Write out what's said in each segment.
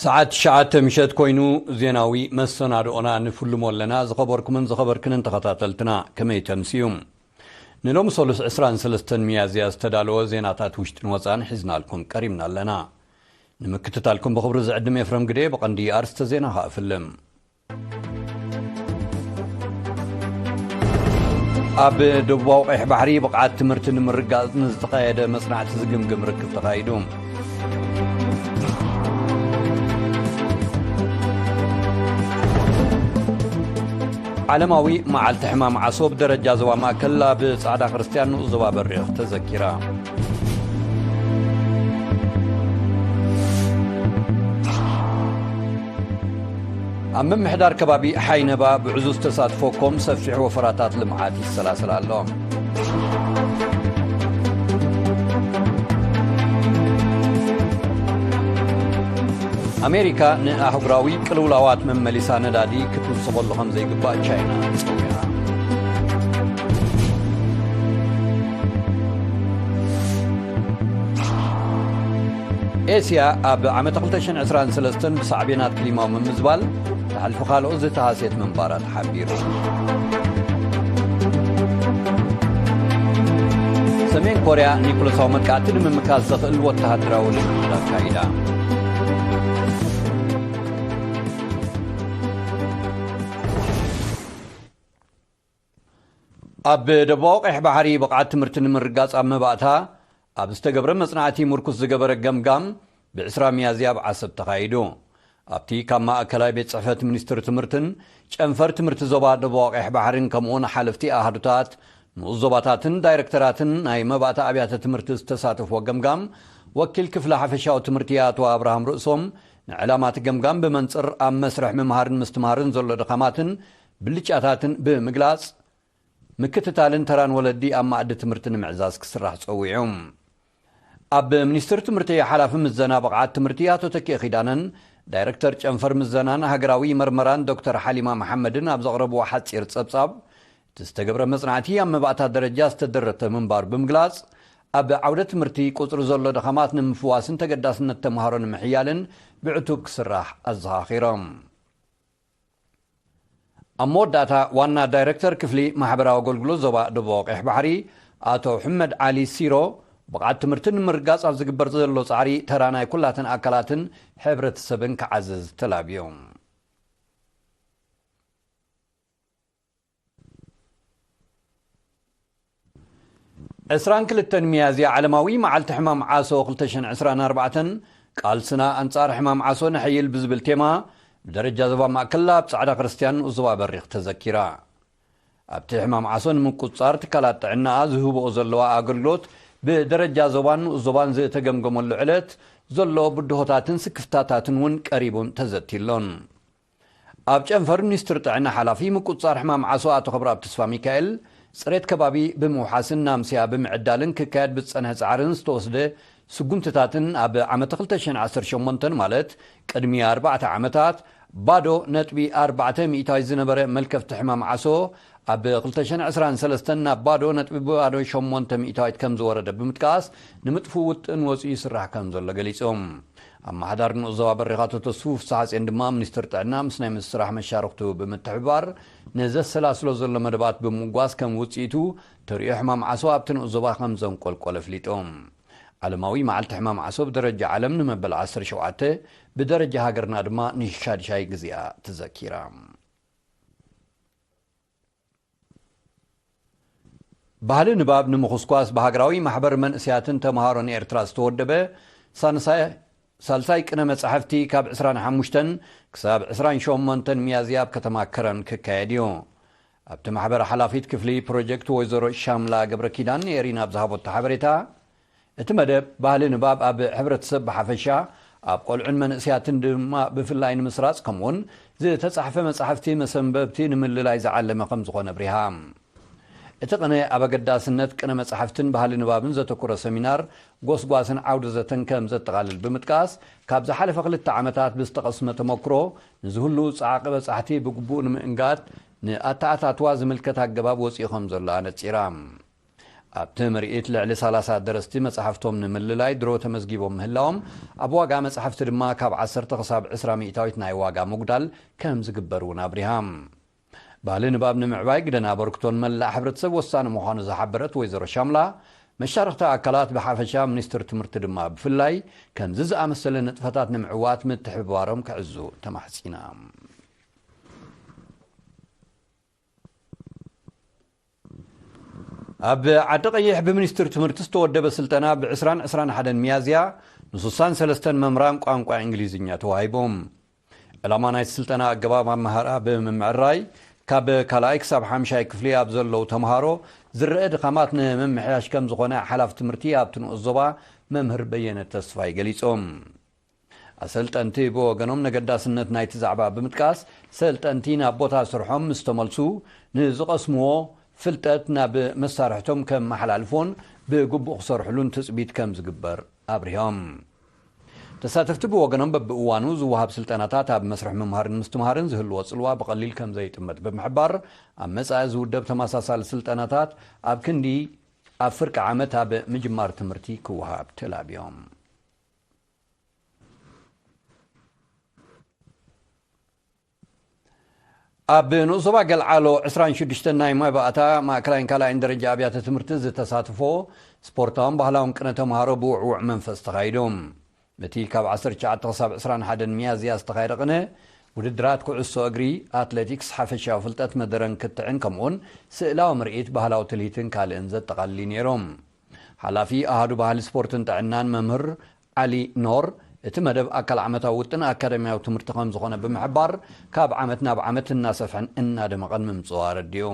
ሰዓት ትሽዓተ ምሸት ኮይኑ ዜናዊ መሰናድኦና ንፍልሞ ኣለና። ዝኸበርኩምን ዝኸበርክንን ተኸታተልትና፣ ከመይ ተምስዩ? ንሎሚ ሰሉስ ዕስራን ሰለስተን ሚያዝያ ዝተዳለወ ዜናታት ውሽጥን ወጻን ሒዝናልኩም ቀሪብና ኣለና። ንምክትታልኩም ብኽብሪ ዝዕድም ኤፍረም ግደ። ብቐንዲ ኣርስተ ዜና ከኣ እፍልም። ኣብ ደቡባዊ ቀይሕ ባሕሪ ብቕዓት ትምህርቲ ንምርጋጽ ንዝተኻየደ መጽናዕቲ ዝግምግም ርክብ ተኻይዱ። ዓለማዊ መዓልቲ ሕማም ዓሶ ብደረጃ ዞባ ማእከል ኣብ ጻዕዳ ክርስትያን ንኡስ ዞባ በሪኽ ተዘኪራ። ኣብ ምምሕዳር ከባቢ ሓይነባ ብዕዙዝ ተሳትፎ ኮም ሰፊሕ ወፈራታት ልምዓት ይሰላሰል ኣሎ። ኣሜሪካ ንኣህጉራዊ ቅልውላዋት መመሊሳ ነዳዲ ክትውስኸሉ ከም ዘይግባእ ቻይና ጸዊዓ። ኤስያ ኣብ ዓመት ክልተ ሽሕን ዕስራን ሰለስተን ብሳዕቤናት ክሊማዊ ምምዝባል ትሓልፍ ካልኦት ዝተሃስየት ምንባራ ተሓቢሩ። ሰሜን ኮርያ ኒኩለሳዊ መጥቃዕቲ ንምምካት ዘኽእል ወተሃደራዊ ልምምድ ኣካይዳ። ኣብ ደቡባዊ ቀይሕ ባሕሪ ብቕዓት ትምህርቲ ንምርጋጽ ኣብ መባእታ ኣብ ዝተገብረ መጽናዕቲ ምርኩስ ዝገበረ ገምጋም ብዕስራ ሚያዝያ ኣብ ዓሰብ ተኻይዱ። ኣብቲ ካብ ማእከላይ ቤት ጽሕፈት ሚኒስትሪ ትምህርትን ጨንፈር ትምህርቲ ዞባ ደቡባዊ ቀይሕ ባሕርን ከምኡውን ሓለፍቲ ኣሃዱታት ንኡስ ዞባታትን ዳይረክተራትን ናይ መባእታ ኣብያተ ትምህርቲ ዝተሳተፍዎ ገምጋም፣ ወኪል ክፍሊ ሓፈሻዊ ትምህርቲ ኣቶ ኣብርሃም ርእሶም፣ ንዕላማ እቲ ገምጋም ብመንጽር ኣብ መስርሕ ምምሃርን ምስትምሃርን ዘሎ ድኻማትን ብልጫታትን ብምግላጽ፣ ምክትታልን ተራን ወለዲ ኣብ ማእዲ ትምህርቲ ንምዕዛዝ ክስራሕ ጸዊዑ። ኣብ ሚኒስትሪ ትምህርቲ ሓላፊ ምዘና ብቕዓት ትምህርቲ ኣቶ ተኪኤ ኪዳነን ዳይረክተር ጨንፈር ምዘናን ሃገራዊ መርመራን ዶክተር ሓሊማ መሓመድን ኣብ ዘቕረብዎ ሓጺር ጸብጻብ፣ እቲ ዝተገብረ መጽናዕቲ ኣብ መባእታ ደረጃ ዝተደረተ ምንባሩ ብምግላጽ፣ ኣብ ዓውደ ትምህርቲ ቁጽሪ ዘሎ ድኻማት ንምፍዋስን ተገዳስነት ተምሃሮ ንምሕያልን ብዕቱብ ክስራሕ ኣዘኻኺሮም። ኣብ መወዳእታ፣ ዋና ዳይረክተር ክፍሊ ማሕበራዊ ኣገልግሎት ዞባ ደቡብ ቀይሕ ባሕሪ ኣቶ ሕመድ ዓሊ ሲሮ፣ ብቕዓት ትምህርቲ ንምርጋጽ ኣብ ዝግበር ዘሎ ጻዕሪ ተራ ናይ ኩላትን ኣካላትን ሕብረተሰብን ክዓዝዝ ተላብዮም። ዕስራን ክልተን ሚያዝያ ዓለማዊ መዓልቲ ሕማም ዓሶ ክልተ ሽሕን ዕስራን ኣርባዕተን፣ ቃልስና ኣንጻር ሕማም ዓሶ ነሐይል ብዝብል ቴማ፣ ብደረጃ ዞባ ማእከል ኣብ ጻዕዳ ክርስትያን ንኡስ ዞባ በሪኽ ተዘኪራ። ኣብቲ ሕማም ዓሶ ንምቁጽጻር ትካላት ጥዕና ዝህብኦ ዘለዋ ኣገልግሎት ብደረጃ ዞባን ንኡስ ዞባን ዝተገምገመሉ ዕለት ዘሎ ብድሆታትን ስክፍታታትን እውን ቀሪቡን ተዘትዩሎን። ኣብ ጨንፈር ሚኒስትሪ ጥዕና ሓላፊ ምቁጽጻር ሕማም ዓሶ ኣቶ ክብረኣብ ተስፋ ሚካኤል፣ ጽሬት ከባቢ ብምውሓስን ናምስያ ብምዕዳልን ክካየድ ብዝጸንሐ ጻዕርን ዝተወስደ ስጉምትታትን ኣብ ዓመተ ክልተ ሽሕን ዓሰርተ ሸሞንተን ማለት ቅድሚ ኣርባዕተ ዓመታት ባዶ ነጥቢ ኣርባዕተ ሚእታዊት ዝነበረ መልከፍቲ ሕማም ዓሶ ኣብ ክልተ ሽሕን ዕስራን ሰለስተን ናብ ባዶ ነጥቢ ባዶ ሸሞንተ ሚእታዊት ከም ዝወረደ ብምጥቃስ ንምጥፉእ ውጥን ወጺኡ ይስራሕ ከም ዘሎ ገሊጾም። ኣመሓዳሪ ንኡስ ዞባ በሪኽ ኣቶ ተስፉ ፍስሓጽዮን ድማ፣ ሚኒስትር ጥዕና ምስ ናይ ምስራሕ መሻርኽቱ ብምትሕብባር ንዘሰላስሎ ዘሎ መደባት ብምምጓስ ከም ውጽኢቱ ተርእዮ ሕማም ዓሶ ኣብቲ ንኡስ ዞባ ከም ዘንቆልቆለ ኣፍሊጡ። ዓለማዊ መዓልቲ ሕማም ዓሶ ብደረጃ ዓለም ንመበል ዓሰርተ ሸውዓተ፣ ብደረጃ ሃገርና ድማ ንሻድሻይ ግዜኣ ተዘኪራ። ባህሊ ንባብ ንምኹስኳስ ብሃገራዊ ማሕበር መንእሰያትን ተምሃሮን ኤርትራ ዝተወደበ ሳንሳይ-፣ ሳልሳይ ቅነ መጻሕፍቲ ካብ ዕስራን ሓሙሽተን ክሳብ ዕስራን ሸሞንተን ሚያዝያ ኣብ ከተማ ከረን ክካየድ እዩ። ኣብቲ ማሕበር ሓላፊት ክፍሊ ፕሮጀክት ወይዘሮ ሻምላ ገብረ ኪዳን ንኤሪና ኣብ ዝሃበቶ ሓበሬታ፣ እቲ መደብ ባህሊ ንባብ ኣብ ሕብረተሰብ ብሓፈሻ፣ ኣብ ቆልዑን መንእሰያትን ድማ ብፍላይ ንምስራጽ፣ ከምኡውን ዝተጻሕፈ መጻሕፍቲ መሰንበብቲ ንምልላይ ዝዓለመ ከም ዝኾነ ኣብሪሃ። እቲ ቅነ ኣብ ኣገዳስነት ቅነ መጻሕፍትን ባህሊ ንባብን ዘተኮረ ሰሚናር፣ ጎስጓስን ዓውደ ዘተን ከም ዘጠቓልል ብምጥቃስ፣ ካብ ዝሓለፈ ክልተ ዓመታት ብዝተቐስመ ተመክሮ፣ ንዝህሉ ጻዕቂ በጻሕቲ ብግቡእ ንምእንጋድ ንኣተኣታትዋ ዝምልከት ኣገባብ ወጺኡ ከም ዘሎ ኣነጺራ። ኣብቲ ምርኢት ልዕሊ ሰላሳ ደረስቲ መጻሕፍቶም ንምልላይ ድሮ ተመዝጊቦም ምህላዎም፣ ኣብ ዋጋ መጻሕፍቲ ድማ ካብ ዓሰርተ ክሳብ ዕስራ ሚእታዊት ናይ ዋጋ ምጉዳል ከም ዝግበር እውን ኣብሪሃ። ባህሊ ንባብ ንምዕባይ ግደን ኣበርክቶን መላእ ሕብረተሰብ ወሳኒ ምዃኑ ዝሓበረት ወይዘሮ ሻምላ፣ መሻርኽቲ ኣካላት ብሓፈሻ፣ ሚኒስትር ትምህርቲ ድማ ብፍላይ፣ ከምዚ ዝኣመሰለ ንጥፈታት ንምዕዋት ምትሕብባሮም ክዕዙ ተማሕጺና። ኣብ ዓዲ ቀይሕ ብሚኒስትር ትምህርቲ ዝተወደበ ስልጠና ብ20-21 ሚያዝያ ንስሳን ሰለስተን መምህራን ቋንቋ እንግሊዝኛ ተዋሂቦም። ዕላማ ናይቲ ስልጠና ኣገባብ ኣመሃራ ብምምዕራይ፣ ካብ ካልኣይ ክሳብ ሓምሻይ ክፍሊ ኣብ ዘለዉ ተምሃሮ ዝረአ ድኻማት ንምምሕያሽ ከም ዝኾነ ሓላፊ ትምህርቲ ኣብቲ ንኡስ ዞባ መምህር በየነ ተስፋይ ገሊጾም። ኣሰልጠንቲ ብወገኖም ነገዳስነት ናይቲ ዛዕባ ብምጥቃስ፣ ሰልጠንቲ ናብ ቦታ ስርሖም ምስ ተመልሱ ንዝቐስምዎ ፍልጠት ናብ መሳርሕቶም ከመሓላልፎን ብግቡእ ክሰርሕሉን ትጽቢት ከም ዝግበር ኣብሪሆም። ተሳተፍቲ ብወገኖም በብእዋኑ ዝወሃብ ስልጠናታት ኣብ መስርሕ ምምሃርን ምስትምሃርን ዝህልዎ ጽልዋ ብቐሊል ከም ዘይጥመት ብምሕባር፣ ኣብ መጻኢ ዝውደብ ተመሳሳሊ ስልጠናታት ኣብ ክንዲ ኣብ ፍርቂ ዓመት ኣብ ምጅማር ትምህርቲ ክወሃብ ተላብዮም። ኣብ ንኡስ ዞባ ገልዓሎ ዕስራን ሽዱሽተን ናይ መባእታ ማእከላይን ካልኣይን ደረጃ ኣብያተ ትምህርቲ ዝተሳትፎ ስፖርታውን ባህላውን ቅነ ተምሃሮ ብውዕዉዕ መንፈስ ተኻይዱ። እቲ ካብ ዓሰርተ ትሽዓተ ክሳብ ዕስራን ሓደን ሚያዝያ ዝተኻየደ ቅነ ውድድራት ኩዕሶ እግሪ፣ ኣትሌቲክስ፣ ሓፈሻዊ ፍልጠት መደረን ክትዕን ከምኡውን ስእላዊ ምርኢት፣ ባህላዊ ትልሂትን ካልእን ዘጠቓልል እዩ ነይሩ። ሓላፊ ኣሃዱ ባህሊ ስፖርትን ጥዕናን መምህር ዓሊ ኖር፣ እቲ መደብ ኣካል ዓመታዊ ውጥን ኣካዳሚያዊ ትምህርቲ ከም ዝኾነ ብምሕባር፣ ካብ ዓመት ናብ ዓመት እናሰፍሐን እናደመቐን ምምፅኡ ኣረዲኡ።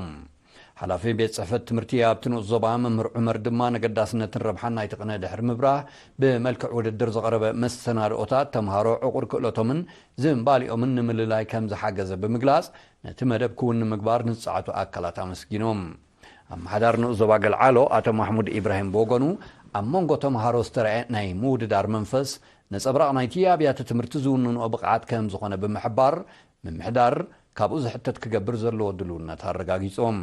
ሓላፊ ቤት ጽሕፈት ትምህርቲ ኣብቲ ንኡስ ዞባ መምህር ዑመር ድማ፣ ነገዳስነትን ረብሓን ናይቲ ቅነ ድሕሪ ምብራህ፣ ብመልክዕ ውድድር ዝቐረበ መሰናድኦታት ተምሃሮ ዕቑር ክእለቶምን ዝንባሊኦምን ንምልላይ ከም ዝሓገዘ ብምግላጽ፣ ነቲ መደብ ክውን ንምግባር ንዝጸዓቱ ኣካላት ኣመስጊኖም። ኣመሓዳሪ ንኡስ ዞባ ገልዓሎ ኣቶ ማሕሙድ ኢብራሂም ብወገኑ፣ ኣብ መንጎ ተምሃሮ ዝተረኣየ ናይ ምውድዳር መንፈስ ነጸብራቕ ናይቲ ኣብያተ ትምህርቲ ዝውንንኦ ብቕዓት ከም ዝኾነ ብምሕባር፣ ምምሕዳር ካብኡ ዝሕተት ክገብር ዘለዎ ድልውነት ኣረጋጊጾም።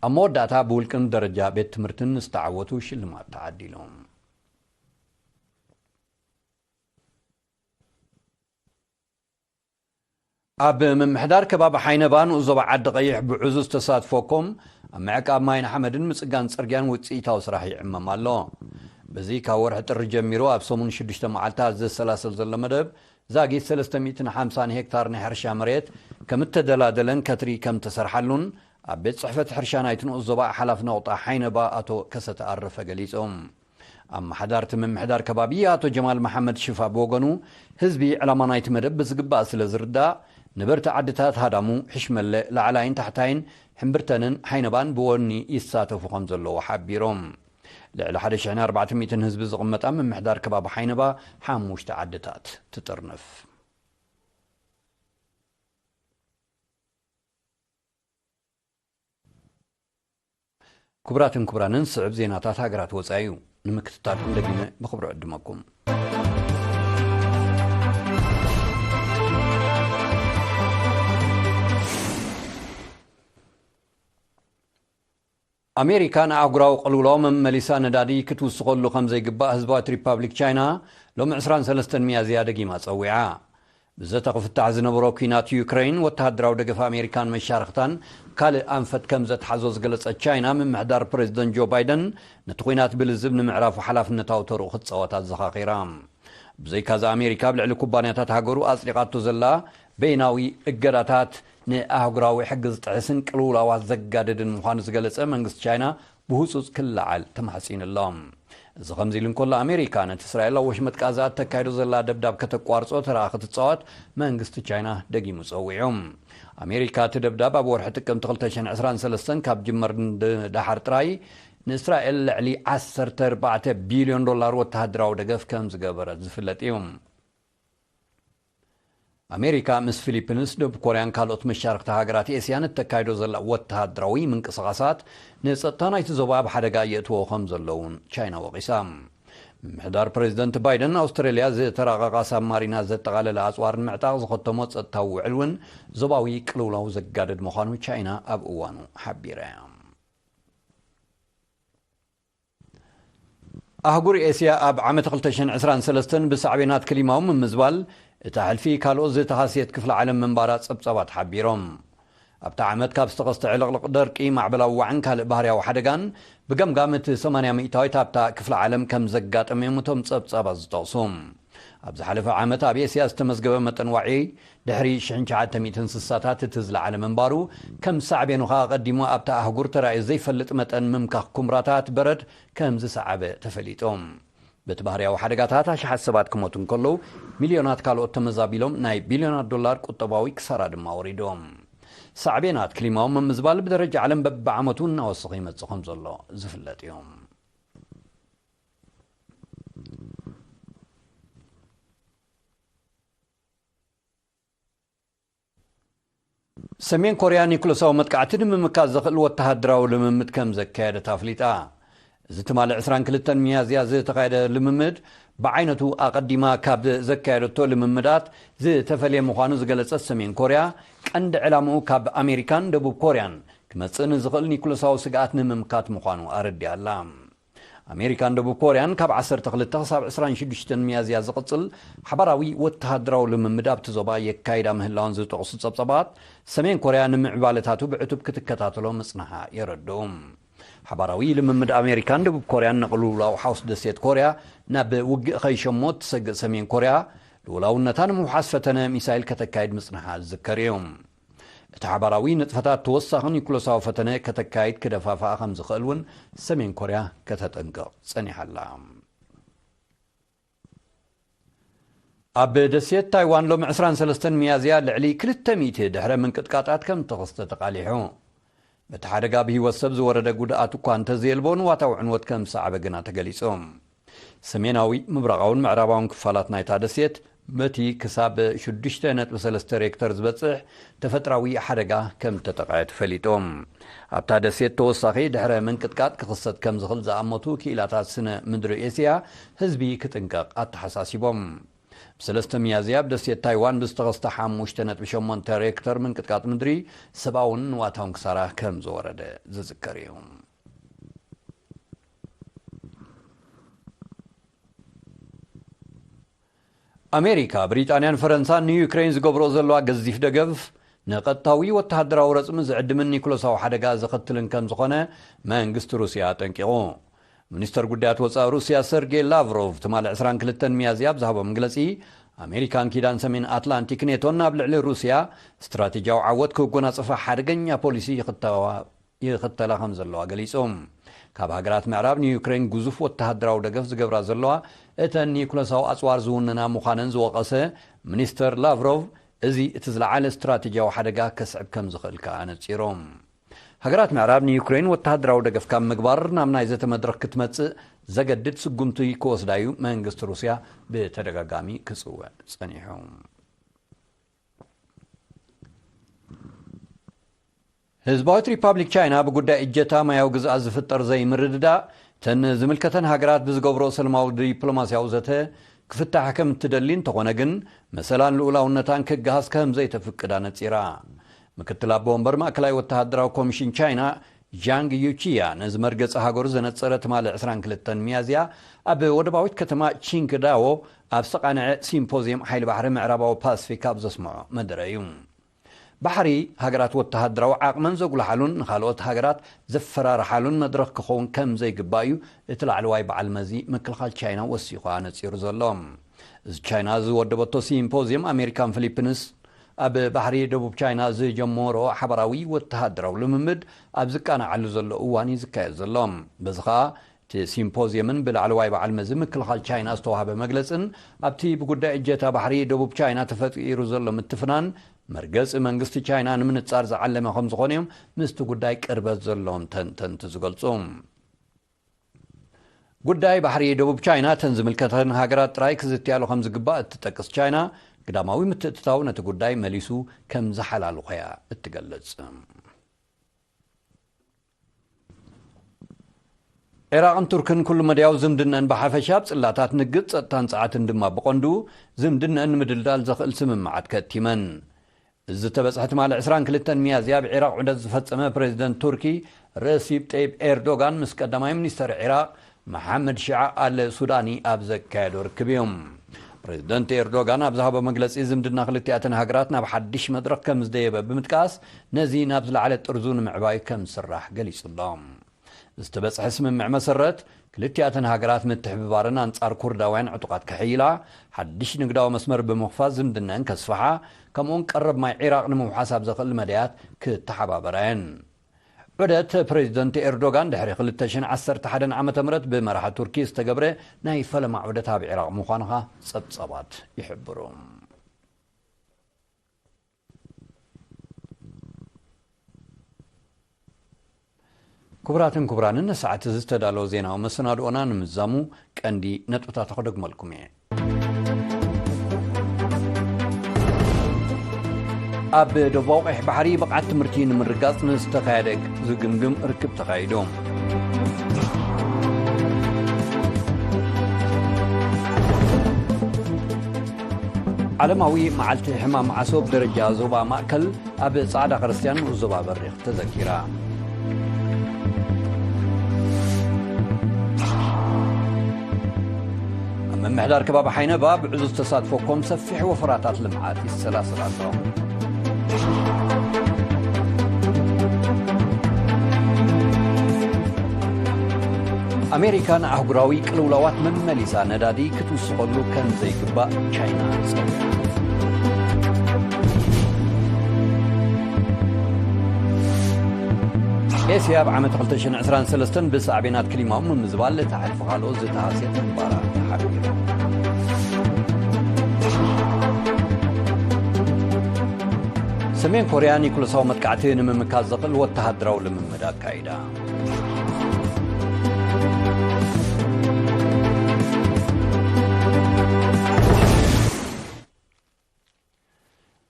ኣብ መወዳእታ ብውልቅን ደረጃ ቤት ትምህርትን ዝተዓወቱ ሽልማት ተዓዲሎም። ኣብ ምምሕዳር ከባቢ ሓይነባ ንኡስ ዞባ ዓዲ ቀይሕ ብዕዙዝ ተሳትፎ ኮም ኣብ ምዕቃብ ማይን ሓመድን ምጽጋን ጽርግያን ውጽኢታዊ ስራሕ ይዕመም ኣሎ። በዚ ካብ ወርሒ ጥሪ ጀሚሩ ኣብ ሰሙን ሽዱሽተ መዓልታት ዘሰላሰል ዘሎ መደብ ዛጊት ሰለስተ ሚእትን ሓምሳን ሄክታር ናይ ሕርሻ መሬት ከም እተደላደለን ከትሪ ከም ተሰርሓሉን ኣብ ቤት ጽሕፈት ሕርሻ ናይቲ ንኡስ ዞባ ሓላፊ ነቑጣ ሓይነባ ኣቶ ከሰተ ኣረፈ ገሊጾም። ኣመሓዳርቲ ምምሕዳር ከባቢ ኣቶ ጀማል መሓመድ ሽፋ ብወገኑ፣ ህዝቢ ዕላማ ናይቲ መደብ ብዝግባእ ስለ ዝርዳእ፣ ነበርቲ ዓድታት ሃዳሙ፣ ሕሽመለ፣ ላዕላይን ታሕታይን፣ ሕምብርተንን ሓይነባን ብወኒ ይሳተፉ ከም ዘለዉ ሓቢሮም። ልዕሊ ሓደ ሽሕን ኣርባዕተ ሚእትን ህዝቢ ዝቕመጣ ምምሕዳር ከባቢ ሓይነባ ሓሙሽተ ዓድታት ትጥርንፍ። ክቡራትን ክቡራንን፣ ስዕብ ዜናታት ሃገራት ወጻኢ እዩ። ንምክትታልኩም ደጊመ ብኽብሪ ዕድመኩም። ኣሜሪካ ንኣህጉራዊ ቅልውላው መመሊሳ ነዳዲ ክትውስኸሉ ከም ዘይግባእ ህዝባዊት ሪፓብሊክ ቻይና ሎሚ ዕስራን ሰለስተን ሚያዝያ ደጊማ ጸዊዓ። ብዘተ ክፍታሕ ዝነበሮ ኲናት ዩክረይን፣ ወተሃደራዊ ደገፍ ኣሜሪካን መሻርኽታን ካልእ ኣንፈት ከም ዘትሓዞ ዝገለጸት ቻይና፣ ምምሕዳር ፕሬዚደንት ጆ ባይደን ነቲ ኲናት ብልዝብ ንምዕራፉ ሓላፍነታዊ ተርኡ ክትጻወት ኣዘኻኺራ። ብዘይካዚ፣ ኣሜሪካ ኣብ ልዕሊ ኩባንያታት ሃገሩ ኣጽዲቓቶ ዘላ በይናዊ እገዳታት ንኣህጉራዊ ሕጊ ዝጥሕስን ቅልውላዋት ዘጋድድን ምዃኑ ዝገለጸ መንግስቲ ቻይና ብህጹጽ ክለዓል ተማሕጺኑ ኣሎ። እዚ ከምዚ ኢሉ እንከሎ፣ ኣሜሪካ ነቲ እስራኤል ኣብ ወሽመጥ ቃዛ እተካይዶ ዘላ ደብዳብ ከተቋርጾ ተራ ክትጻወት መንግስቲ ቻይና ደጊሙ ጸዊዑ። ኣሜሪካ እቲ ደብዳብ ኣብ ወርሒ ጥቅምቲ ክልተ ሽሕን ዕስራን ሰለስተን ካብ ጅመር ንደሓር ጥራይ ንእስራኤል ልዕሊ ዓሰርተ ኣርባዕተ ቢልዮን ዶላር ወተሃደራዊ ደገፍ ከም ዝገበረት ዝፍለጥ እዩ። ኣሜሪካ ምስ ፊሊፒንስ፣ ደቡብ ኮርያን ካልኦት መሻርኽቲ ሃገራት ኤስያን እተካይዶ ዘላ ወተሃደራዊ ምንቅስቓሳት ንጸጥታ ናይቲ ዞባ ኣብ ሓደጋ የእትዎ ከም ዘሎ እውን ቻይና ወቒሳ። ምምሕዳር ፕሬዚደንት ባይደን፣ ኣውስትራልያ ዝተራቐቓ ሳብማሪናት ዘጠቓለለ ኣጽዋር ንምዕጣቕ ዝኸተሞ ጸጥታዊ ውዕል እውን ዞባዊ ቅልውላው ዘጋድድ ምዃኑ ቻይና ኣብ እዋኑ ሓቢራ እያ። ኣህጉር ኤስያ ኣብ ዓመት ክልተ ሽሕን ዕስራን ሰለስተን ብሳዕቤናት ክሊማዊ ምምዝባል እታ ሕልፊ ካልኦት ዝተሃስየት ክፍለ ዓለም ምንባራ ጸብጻባት ሓቢሮም። ኣብታ ዓመት ካብ ዝተኸስተ ዕልቕልቕ ደርቂ፣ ማዕበላዊ ዋዕን ካልእ ባህርያዊ ሓደጋን ብገምጋም እቲ ሰማንያ ሚእታዊት ኣብታ ክፍለ ዓለም ከም ዘጋጠመ እዮም እቶም ጸብጻባት ዝጠቕሱ። ኣብ ዝሓለፈ ዓመት ኣብ ኤስያ ዝተመዝገበ መጠን ዋዒ ድሕሪ ሽሕን ትሽዓተ ሚእትን ስሳታት እቲ ዝለዓለ ምንባሩ፣ ከም ሳዕቤኑ ከኣ ኣቐዲሙ ኣብታ ኣህጉር ተራእዩ ዘይፈልጥ መጠን ምምካኽ ኩምራታት በረድ ከም ዝሰዓበ ተፈሊጡ። በቲ ባህርያዊ ሓደጋታት ኣሽሓት ሰባት ክሞቱ እንከለዉ፣ ሚልዮናት ካልኦት ተመዛቢሎም፣ ናይ ቢልዮናት ዶላር ቁጠባዊ ክሳራ ድማ ወሪዶም። ሳዕቤናት ክሊማዊ ምምዝባል ብደረጃ ዓለም በብዓመቱ እናወሰኸ ይመጽእ ከም ዘሎ ዝፍለጥ እዩ። ሰሜን ኮርያ ኒኩለሳዊ መጥቃዕቲ ንምምካት ዘኽእል ወተሃደራዊ ልምምድ ከም ዘካየደት ኣፍሊጣ። እዚ ትማሊ ዕስራን ክልተን ሚያዝያ ዝተኻየደ ልምምድ፣ ብዓይነቱ ኣቐዲማ ካብ ዘካየደቶ ልምምዳት ዝተፈልየ ምዃኑ ዝገለጸት ሰሜን ኮርያ፣ ቀንዲ ዕላምኡ ካብ ኣሜሪካን ደቡብ ኮርያን ክመጽእ ንዝኽእል ኒኩለሳዊ ስግኣት ንምምካት ምዃኑ ኣረዲኣ ኣላ። ኣሜሪካን ደቡብ ኮርያን ካብ ዓሰርተ ክልተ ክሳብ ዕስራን ሽዱሽተን ሚያዝያ ዝቕጽል ሓባራዊ ወተሃደራዊ ልምምድ ኣብቲ ዞባ የካይዳ ምህላወን ዝጠቕሱ ጸብጻባት፣ ሰሜን ኮርያ ንምዕባለታቱ ብዕቱብ ክትከታተሎ ምጽንሓ የረድኡ። ሓባራዊ ልምምድ ኣሜሪካን ደቡብ ኮርያን ንቕልውላው ሓውስ ደሴት ኮርያ ናብ ውግእ ከይሸሞ እትሰግእ ሰሜን ኮርያ፣ ልኡላውነታ ንምውሓስ ፈተነ ሚሳይል ከተካይድ ምጽንሓ ዝዝከር እዩ። እቲ ሓባራዊ ንጥፈታት ተወሳኺ ኒኩለሳዊ ፈተነ ከተካይድ ክደፋፍኣ ከም ዝኽእል እውን ሰሜን ኮርያ ከተጠንቅቕ ጸኒሓ ኣላ። ኣብ ደሴት ታይዋን ሎሚ ዕስራን ሰለስተን ሚያዝያ ልዕሊ ክልተ ሚእቲ ድሕረ ምንቅጥቃጣት ከም ተኸስተ ተቓሊሑ። በቲ ሓደጋ ብህይወት ሰብ ዝወረደ ጉድኣት እኳ እንተዘየልቦ፣ ንዋታዊ ዕንወት ከም ዝሰዓበ ግና ተገሊጹ። ሰሜናዊ፣ ምብራቓውን ምዕራባውን ክፋላት ናይታ ደሴት በቲ ክሳብ ሽዱሽተ ነጥቢ ሰለስተ ሬክተር ዝበጽሕ ተፈጥራዊ ሓደጋ ከም ተጠቕዐ ተፈሊጡ። ኣብታ ደሴት ተወሳኺ ድሕረ ምንቅጥቃጥ ክኽሰት ከም ዝኽእል ዝኣመቱ ክኢላታት ስነ ምድሪ ኤስያ፣ ህዝቢ ክጥንቀቕ ኣተሓሳሲቦም። ብሰለስተ ሚያዝያ ኣብ ደሴት ታይዋን ብዝተኸስተ ሓሙሽተ ነጥቢ ሸሞንተ ሬክተር ምንቅጥቃጥ ምድሪ ሰብኣውን ንዋታውን ክሳራ ከም ዝወረደ ዝዝከር እዩ። ኣሜሪካ፣ ብሪጣንያን ፈረንሳን ንዩክሬን ዝገብርኦ ዘለዋ ገዚፍ ደገፍ፣ ንቐጥታዊ ወተሃደራዊ ረጽሚ ዝዕድምን ኒኩለሳዊ ሓደጋ ዘኸትልን ከም ዝኾነ መንግስቲ ሩስያ ኣጠንቂቑ። ሚኒስተር ጉዳያት ወጻኢ ሩስያ ሰርጌይ ላቭሮቭ ትማሊ ዕስራን ክልተን ሚያዝያ ኣብ ዝሃቦ መግለጺ፣ ኣሜሪካን ኪዳን ሰሜን ኣትላንቲክ ኔቶን ኣብ ልዕሊ ሩስያ ስትራቴጂያዊ ዓወት ክጎናጽፋ ሓደገኛ ፖሊሲ ይኽተዋ-፣ ይኽተላ ከም ዘለዋ ገሊጹ። ካብ ሃገራት ምዕራብ ንዩክሬን ግዙፍ ወተሃደራዊ ደገፍ ዝገብራ ዘለዋ፣ እተን ኒኩለሳዊ ኣጽዋር ዝውንና ምዃነን ዝወቐሰ ሚኒስተር ላቭሮቭ፣ እዚ እቲ ዝለዓለ ስትራቴጂያዊ ሓደጋ ከስዕብ ከም ዝኽእል ከኣ ኣነጺሩ። ሃገራት ምዕራብ ንዩክሬን ወተሃደራዊ ደገፍ ካብ ምግባር ናብ ናይ ዘተ መድረኽ ክትመጽእ ዘገድድ ስጉምቲ ክወስዳ እዩ መንግስቲ ሩስያ ብተደጋጋሚ ክጽውዕ ጸኒሑ። ህዝባዊት ሪፓብሊክ ቻይና ብጉዳይ እጀታ ማያዊ ግዝኣት ዝፍጠር ዘይምርድዳእ፣ እተን ዝምልከተን ሃገራት ብዝገብሮ ሰላማዊ ዲፕሎማስያዊ ዘተ ክፍታሕ ከም እትደሊ እንተኾነ ግን፣ መሰላን ልኡላውነታን ክገሃስ ከም ዘይተፍቅድ ኣነጺራ። ምክትል ኣቦ ወንበር ማእከላይ ወተሃደራዊ ኮሚሽን ቻይና ጃንግ ዩቺያ፣ ነዚ መርገጺ ሃገሩ ዘነጸረ ትማሊ ዕስራን ክልተን ሚያዝያ ኣብ ወደባዊት ከተማ ቺንግዳዎ ኣብ ዝተቓንዐ ሲምፖዝየም ሓይሊ ባሕሪ ምዕራባዊ ፓስፊክ ኣብ ዘስምዖ መደረ እዩ። ባሕሪ፣ ሃገራት ወተሃደራዊ ዓቕመን ዘጉልሓሉን ንኻልኦት ሃገራት ዘፈራርሓሉን መድረኽ ክኸውን ከም ዘይግባእ እዩ እቲ ላዕለዋይ በዓል መዚ ምክልኻል ቻይና ወሲኹ ኣነጺሩ ዘሎ። እዚ ቻይና ዝወደበቶ ሲምፖዝየም፣ ኣሜሪካን ፊሊፒንስ ኣብ ባሕሪ ደቡብ ቻይና ዝጀመሮ ሓባራዊ ወተሃደራዊ ልምምድ ኣብ ዝቃናዓሉ ዘሎ እዋን እዩ ዝካየድ ዘሎ። በዚ ኸኣ እቲ ሲምፖዝየምን ብላዕለዋይ በዓል መዚ ምክልኻል ቻይና ዝተዋህበ መግለጽን፣ ኣብቲ ብጉዳይ እጀታ ባሕሪ ደቡብ ቻይና ተፈጢሩ ዘሎ ምትፍናን፣ መርገጺ መንግስቲ ቻይና ንምንጻር ዝዓለመ ከም ዝኾነ እዮም ምስቲ ጉዳይ ቅርበት ዘለዎም ተንተንቲ ዝገልጹ። ጉዳይ ባሕሪ ደቡብ ቻይና እተን ዝምልከተን ሃገራት ጥራይ ክዝትያሉ ከም ዝግባእ እትጠቅስ ቻይና፣ ግዳማዊ ምትእትታው ነቲ ጉዳይ መሊሱ ከም ዝሓላልኾ እያ እትገልጽ። ዒራቕን ቱርክን ኩሉ መድያዊ ዝምድነን ብሓፈሻ፣ ኣብ ጽላታት ንግድ፣ ጸጥታን ጸዓትን ድማ ብቐንዱ ዝምድነን ንምድልዳል ዘኽእል ስምምዓት ከእቲመን። እዚ ዝተበጽሐ ትማሊ ዕስራን ክልተን ሚያዝያ ኣብ ዒራቕ ዑደት ዝፈጸመ ፕሬዚደንት ቱርኪ ረሲፕ ጠይብ ኤርዶጋን ምስ ቀዳማይ ሚኒስተር ዒራቕ መሓመድ ሽዓ ኣል ሱዳኒ ኣብ ዘካየዶ ርክብ እዮም። ፕሬዚደንት ኤርዶጋን ኣብ ዝሃቦ መግለጺ፣ ዝምድና ክልቲኣተን ሃገራት ናብ ሓድሽ መድረኽ ከም ዝደየበ ብምጥቃስ፣ ነዚ ናብ ዝለዓለ ጥርዙ ንምዕባይ ከም ዝስራሕ ገሊጹ ኣሎ። ዝተበጽሐ ስምምዕ መሰረት፣ ክልቲኣተን ሃገራት ምትሕብባረን ኣንጻር ኩርዳውያን ዕጡቓት ከሕይላ፣ ሓድሽ ንግዳዊ መስመር ብምኽፋት ዝምድነን ከስፍሓ፣ ከምኡውን ቀረብ ማይ ዒራቕ ንምውሓስ ኣብ ዘኽእል መዳያት ክተሓባበራ እየን። ዑደት ፕሬዚደንት ኤርዶጋን ድሕሪ ክልተ ሽሕን ዓሰርተ ሓደን ዓመተ ምህረት ብመራሒ ቱርኪ ዝተገብረ ናይ ፈለማ ዑደት ኣብ ዒራቕ ምዃኑ ኸኣ ጸብጻባት ይሕብሩ። ክቡራትን ክቡራንን፣ ንሰዓት እዚ ዝተዳለወ ዜናዊ መሰናድኦና ንምዛሙ ቀንዲ ነጥብታት ክደግመልኩም እየ። ኣብ ደቡባዊ ቀይሕ ባሕሪ ብቕዓት ትምህርቲ ንምርጋጽ ንዝተኻየደ ዝግምግም ርክብ ተኻይዱ። ዓለማዊ መዓልቲ ሕማም ዓሶ ብደረጃ ዞባ ማእከል ኣብ ጻዕዳ ክርስትያን ንኡስ ዞባ በሪኽ ተዘኪራ። ኣብ ምምሕዳር ከባቢ ሓይነባ ብዕዙዝ ተሳትፎ ኮም ሰፊሕ ወፈራታት ልምዓት ይሰላሰል ኣሎ። ኣሜሪካ ንኣህጉራዊ ቅልውላዋት መመሊሳ ነዳዲ ክትውስኸሉ ከም ዘይግባእ ቻይና ጸዊዓ። ኤስያ ኣብ ዓመት ክልተ ሽሕን ዕስራን ሰለስተን ብሳዕቤናት ክሊማኡ ምምዝባል እተሕልፎ ካልኦት ዝተሃስየት ምንባራ ተሓቢሩ። ሰሜን ኮርያ ኒኩለሳዊ መጥቃዕቲ ንምምካት ዘኽእል ወተሃደራዊ ልምምድ ኣካይዳ።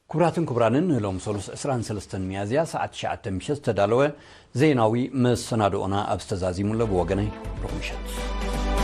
ክቡራትን ክቡራንን፣ ንሎም ሰሉስ ዕስራን ሰለስተን ሚያዝያ ሰዓት ትሽዓተ ምሸት ዝተዳለወ ዜናዊ መሰናድኦና ኣብ ዝተዛዚሙ ኣሎ። ብወገነይ ርሑቕ ምሸት።